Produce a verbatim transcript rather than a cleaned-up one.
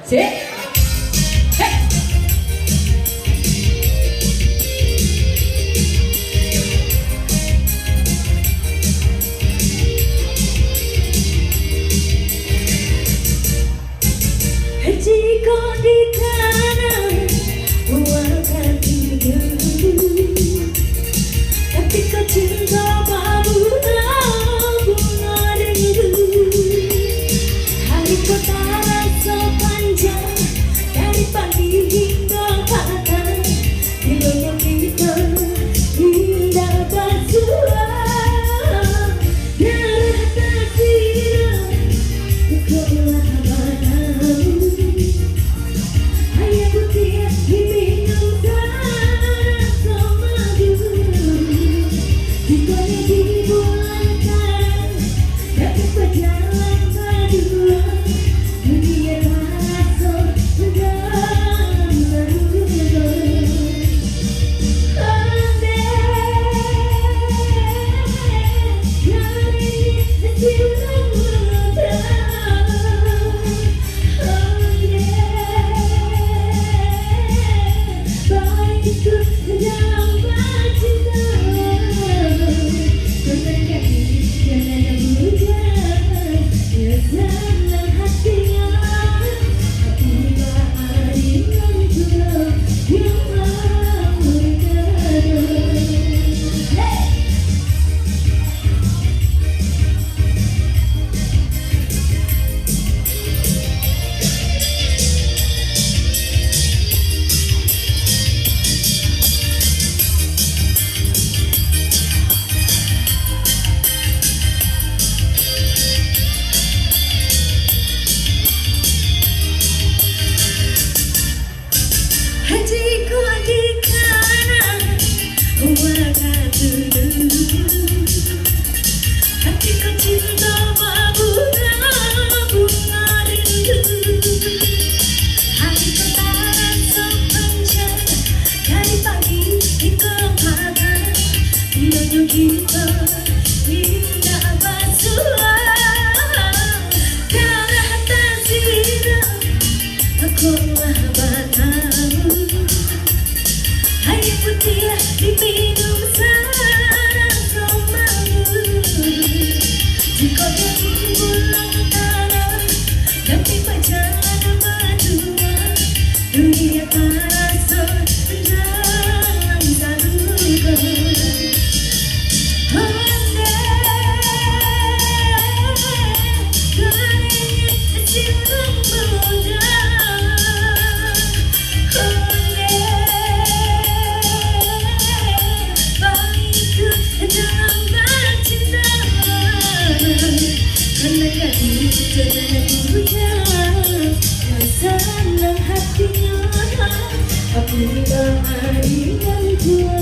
Cek. Hei. Jikok dikana wakatu dulu, katiko cinto babunga-bunga rindu, hari ko taraso panjang, dari pagi hinggo patang, bilonyo kito indak basua. Darah tasirah, kok lah batamu. Aia putiah diminum sarato madu. Jikok di bulan tarang, dapek bajalan badua. Dunia taraso dalam sarugo. Jikok dikana wakatu dulu, katiko cinto babunga-bunga rindu. Hari ko taraso panjang, dari pagi hinggo patang, bilonyo kito indak basua. Darah tasirah, kok lah batamu. Aia putiah diminum sarato madu. Jikok di bulan tarang, dapek bajalan badua. Dunia taraso dalam sarugo. Sanang hatinyo, tapi baa ringan jua.